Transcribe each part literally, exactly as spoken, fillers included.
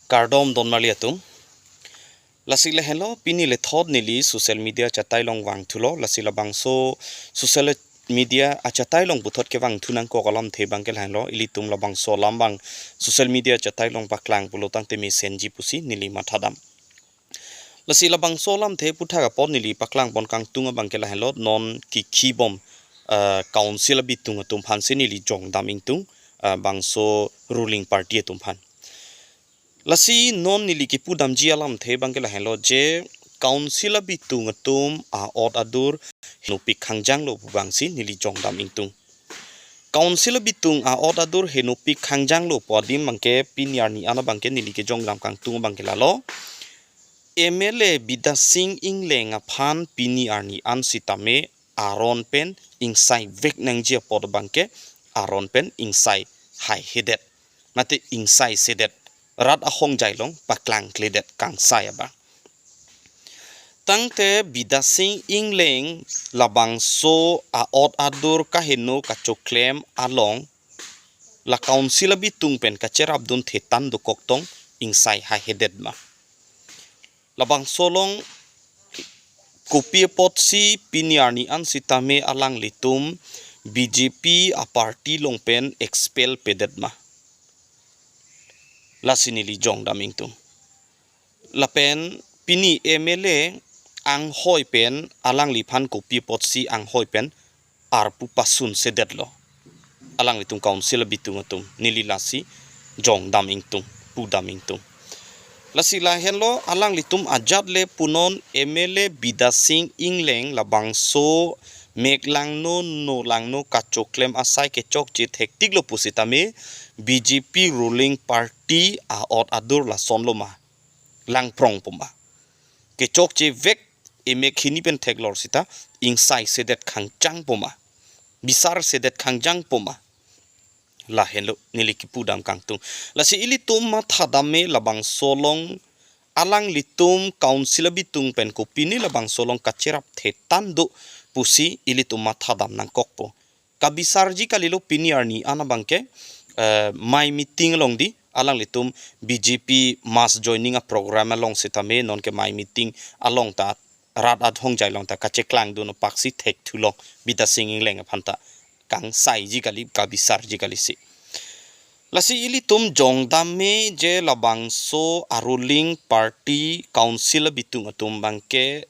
Kardom donmarli atum. Lasi lahenlo, pini lethot neli social media achatai along vangthulo. Lasi labangso social media achatai along puthot kevangthu nangkok alamthe abangke lahenlo, ilitum labangso alam abang social media achatai along paklang pulo tangte mesenji pusi neli mathadam. Lasi labangso alamthe aphuthak apot neli paklangpon kangtung abangke lahenlo, non kikhibom, eh, council abitung atum aphansi neli jongdam ingtung, eh, bangso ruling party atum aphan. Lasi non neli kipudamji alamthe abangke lahenlo je council abitung atum a-ot adur henopik khangjanglo pu abangsi neli jongdam ingtung. Council abitung a-ot adur henopik khangjanglo pu adim abangke pini arni an abangke neli kejongdam kangtung abangke lalo. M L A Bidya Sing Engleng aphan pini arni an sitame aron pen ingsaivek nangji apot abangke aron pen ingsai haihedet, mate ingsaisedet, rat ahongjai along paklangkledet kangsai abang. Tangte Bidya Sing Engleng labangso a-ot adur kaheno kachoklem along la council abitung pen kacherapdun thetan dokok tong ingsai haihedet ma? Labangso along kopi apotsi pini arni an sitame alanglitum B J P a-party along pen expel pedet ma? Lasi neli jongdam ingtung. Lapen pini M L A anghoi pen alangliphan kopi apotsi anghoi pen arpu pasunsedetlo alanglitum council abitung atum? Neli lasi jongdam ingtung, pudam ingtung. Lasi lahenlo, alanglitum ajat le punon M L A Bidya Sing Engleng labangso mek langno, no langno kachoklem asai kechokche thektiklo pusitame B J P ruling party a-ot adur lasonlo ma? Langprongpo ma? Kechokchevek emek hini pen theklor sita ingsaisedet khangjangpo ma? Bisarsedet khangjangpo ma? Lahenlo neli kipudam kangtung. Lasi ilitum mathadam me labangso along alanglitum council abitung pen kopine labangso along kacherap thetan do pusi ilitum mathadam nangkokpo. Kabisarji kalilo, pini arni an abangke, eh, mai meeting along di alanglitum B J P mass joining a-program along sitame nonke mai meeting along ta rat ahongjai along ta kacheklangdun apaksi thekthulong Bidya Sing Engleng aphan ta kangsaiji kali, kabisarji kalisi. Lasi ilitum jongdam me je labangso a-ruling party council abitung atum abangke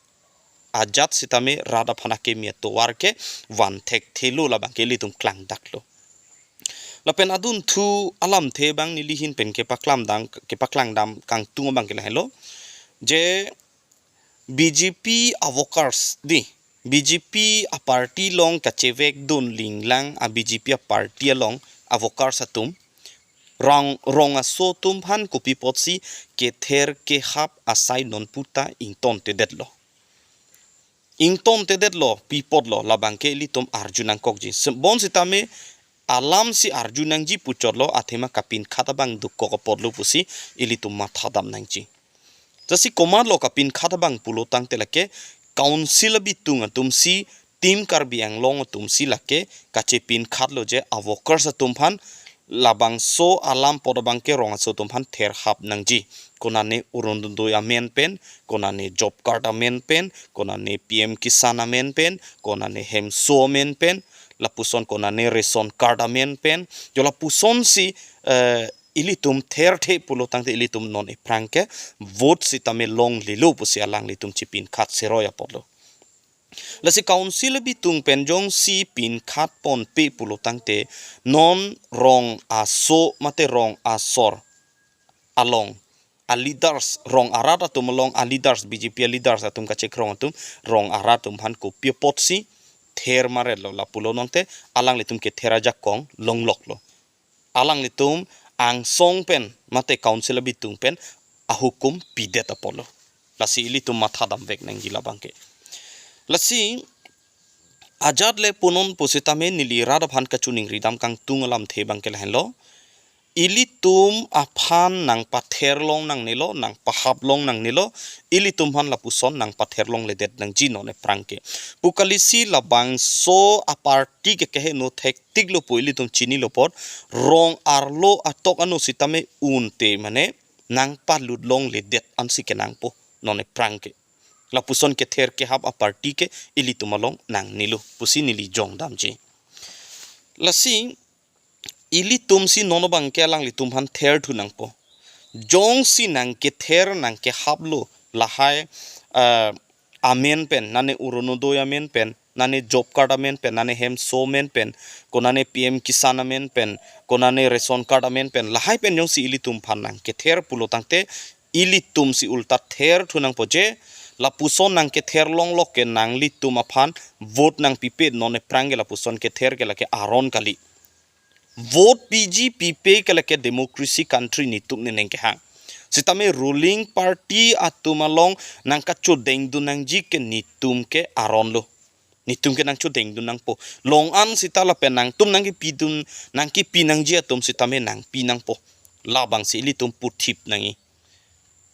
ajat sitame rat aphan akeme atovar ke van thekthelo, labangke ilitum klangdaklo. Lapen adunthu alamthe abang neli ahin pen kepaklamdang, kepaklangdam kangtung abangke lahenlo je B J P a-workers di, B J P a-party along kachevekdun linglang a-B J P a-party along a-workers atum rong, rong aso atum aphan kopi apotsi kether kehap asai nonputa ingtontedetlo? Ingtontedetlo, pi apotlo, labangke ilitum arju nangkokji. Se-, bonsitame alamsi arju nangji puchotlo, athema kapinkhat abang dokok apotlo pusi ilitum mathadam nangji. Jasi komatlo kapinkhat abang pulo tangte lake council abitung atumsi, Team Karbi Anglong atumsi lake kachepinkhatlo je a-workers atum aphan labangso alam apot abangke rong aso atum aphan therhap nangji. Konane Orunodoi amen pen, konane job card amen pen, konane P M Kisan amen pen, konane hemso amen pen, lapuson konane ration card amen pen, jo lapusonsi, eh, ilitum therthe pulo tangte ilitum non aphrang ke vote sitame longlelo pusi alanglitum chepinkhat seroi apotlo. Lasi council abitung pen jongsi pinkhatponpe pulo tangte non rong aso mate rong asor along a-leaders, rong arat atum along a-leaders, B J P a-leaders atum kachekrong atum rong arat atum aphan kopi apotsi ther maretlo, lapulo nangte alanglitum kether ajakong longloklo. Alanglitum angsong pen mate council abitung pen ahukum pidet apotlo. Lasi ilitum mathadamvek nangji labangke. Lasi ajat le punon pusitame neli rat aphan kachiningridam kangtung alamthe abangke lahenlo. Ilitum aphan nangpatherlong nangnelo, nangpahaplong nangnelo, ilitum aphan lapuson nangpatherlongledet nangji non aphrang ke. Pu kalisi labangso a-party ke keheno thektiklo pu ilitum chinilo apot, rong arlo atok ano sitame unte mane nangpalut longledet ansi kenangpo non aphrang ke. Lapuson kether kehap a-party ke ilitum along nangnelo pusi neli jongdamji. Lasi ilitum si non abangke alanglitum aphan therthu nangpo. Jongsi nangkether nangkehaplo lahai, eh, amen pen, nane Orunodoi amen pen, nane job card amen pen, nane hemso amen pen, konane P M Kisan amen pen, konane ration card amen pen, lahai pen jongsi ilitum aphan nangkether pulo tangte, ilitum si ulta therthu nangpo je, lapuson nangkether longlok ke nanglitum aphan vote nangpipe, non aphrang ke lapuson kether ke lake aron kali. Vote piji pipe ke lake democracy country netum neneng kehang. Sitame ruling party atum along nangkachodengdun nangji ke netum ke aronlo. Netum ke nangchodengdun nangpo. Long an sita lapen nangtum nangkipidun, nangkipi nangji atum sitame nangpi nangpo. Labangsi ilitum puthip nangji.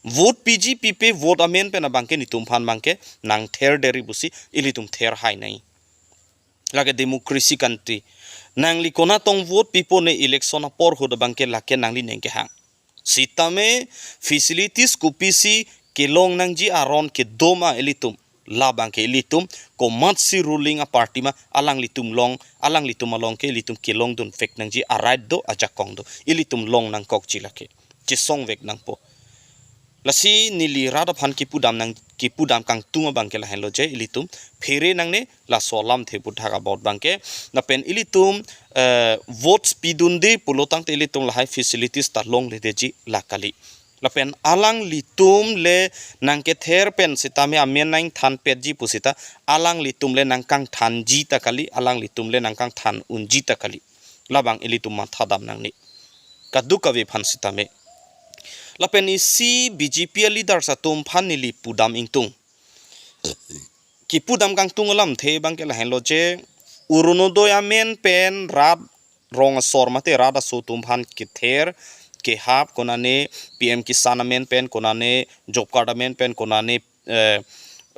Vote piji pipe, vote amen pen abangke netum aphan abangke nangtherderi pusi ilitum therhai nangji. Lake democracy country. Nangli konat tong vote pipo ne election apor ahut abangke lake nangli neng kehang. Sitame facilities kopisi kelong nangji aron kedo ma ilitum, labangke ilitum komatsi ruling a-party ma alanglitum along, alanglitum along ke ilitum kelongdunvek nangji a-right do, ajakong do. Ilitum long nangkokji lake. Chesongvek nangpo. Lasi neli rat aphan kipudam nang, kipudam kangtung abangke lahenlo je, ilitum phere nangne laso alamthe aputhak about abangke. Lapen ilitum, eh, votes pidunde pulo tangte ilitum lahai facilities ta longledetji la kali. Lapen alanglitum le nangkether pen sitame amen nangthanpetji pusita alanglitum le nangkangthanji ta kali, alanglitum le nangkangthan unji ta kali. Labang ilitum mathadam nangne. Kadokave aphan sitame. Lapen isi B J P a-leaders atum aphan neli pudam ingtung. Kipudam kangtung alamthe abangke lahenlo je, Orunodoi amen pen rat rong asor mate rat aso atum aphan kether kehap, konane P M Kisan amen pen, konane job card amen pen, konane, eh,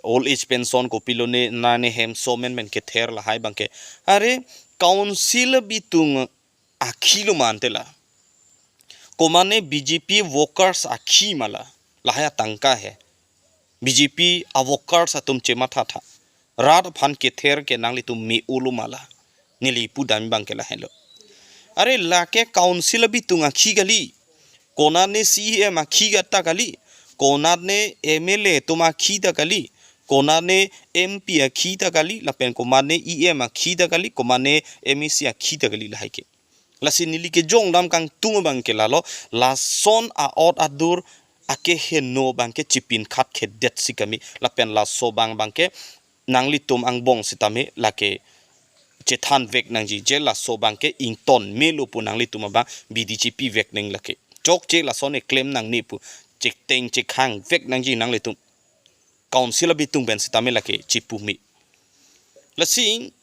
old age pension kopilo ne, nane hemso amen pen kether lahai abangke. Are, council abitung akhilo ma ante la. Komane B J P workers akhi ma la. Lahai atangka he. B J P a-workers atum chemathatha. Rat aphan kether ke nanglitum me-olo ma la. Neli pudam abangke lahenlo. Are lake council abitung akhi kali. Konane C E M akhi ta kali. Konane M L A atum akhi ta kali. Konane M P akhi ta kali. Lapen komane E M akhi ta kali. Komane M A C akhi ta kali lahai ke. Lasi neli kejongdam kangtung abangke lalo, lason a-ot adur akeheno abangke chipinkhat khedet si kami, lapen laso abang abangke nanglitum angbong sitame lake chethanvek nangji je laso abangke ington melo pu nanglitum abang bidi chipivek nang lake. Chokche lason eklem nangne pu chekteng chekhangvek nangji nanglitum. Council abitung pen sitame lake chipu me. Lasi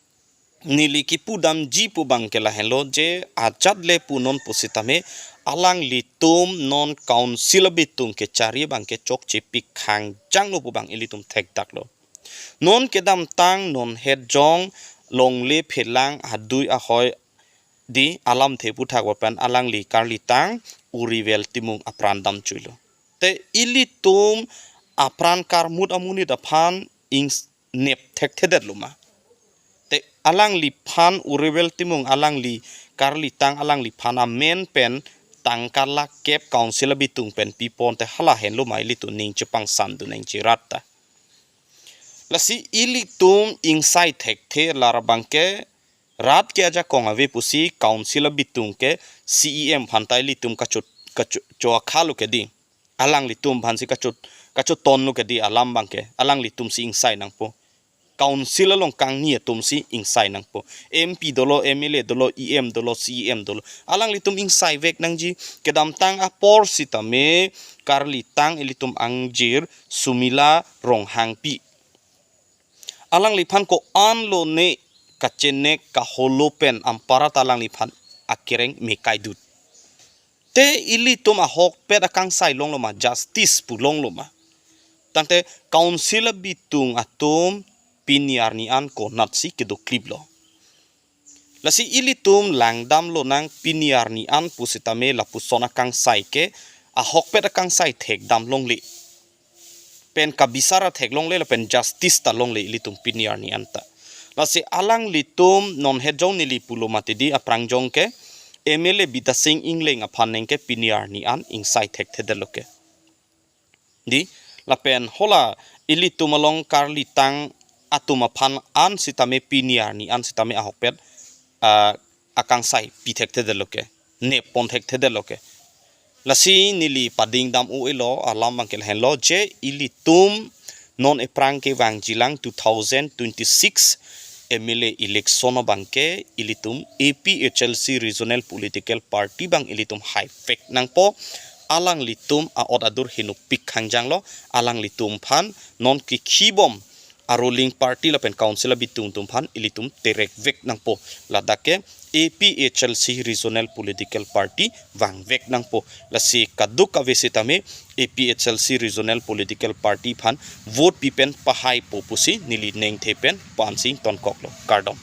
neli kipudamji pu abangke lahenlo je ajat le pu non pusitame alanglitum non council abitung kechari abangke chokchepik hangjanglo pu abang ilitum thekdaklo. Non kedamtang non hetjong longle phelang adui ahoi di alamthe aputhak pen alangli karlitang Urivel Timung apran damchuilo. Te ilitum apran karmut amonit aphan ing s-, nep thekthedetlo ma. Te alangliphan Urivel Timung alangli karlitang alangliphan amen pen tangka lakh kep council abitung pen pipon te hala henlo ma ilitum ning chepangsandun nangji rat ta. Lasi ilitum ingsai thekthe lar abangke rat ke ajakong ave pusi council abitung ke C E M aphan ta ilitum kacho, kacho, cho akhalo ke di. Alanglitum aphansi kacho, kachotonlo ke di alam abangke. Alanglitum si ingsai nangpo. Council along kangni atum si ingsai nangpo. M P dolo, M L A dolo, E M dolo, C E M dolo. Alanglitum ingsaivek nangji kedamtang apor sitame karlitang ilitum angjir Sumila Ronghangpi. Alangliphan ko-anlo ne kachenek kaholo pen amparat alangliphan akereng mekaidut. Te ilitum ahokpet akangsai longlo ma, justice pu longlo ma. Tangte council abitung atum pini arni an konatsi kedokliplo. Lasi ilitum langdamlonang pini arni an pusitame lapuson akangsai ke ahokpet akangsai thekdam longle, pen kabisar athek longle lapen justice ta longle ilitum pini arni anta. Lasi alanglitum non hejong neli pulo mati di aphrang jong ke M L A Bidya Sing Engleng aphan neng ke pini arni an ingsai thekthedetlo ke. Di, lapen hala ilitum along karlitang atum aphan an sitame pini arni an sitame ahokpet, ah, akangsai pi thekthedetlo ke, neppon thekthedetlo ke. Lasi neli padingdam o elo alam abang ke lahenlo je ilitum non ephrang kevangjilang two thousand twenty-six M L A election abang ke ilitum A P H L C regional political party abang ilitum haivek nangpo. Alanglitum a-ot adur henopik hangjanglo, alanglitum aphan non kekhibom a-ruling party lapen council abitung atum aphan ilitum terekvek nangpo. Ladak ke A P H L C regional political party vangvek nangpo. Lasi kadokave sitame A P H L C regional political party aphan vote pi pen pahaipo pusi neli nengthe pen pansi tonkoklo. Kardom.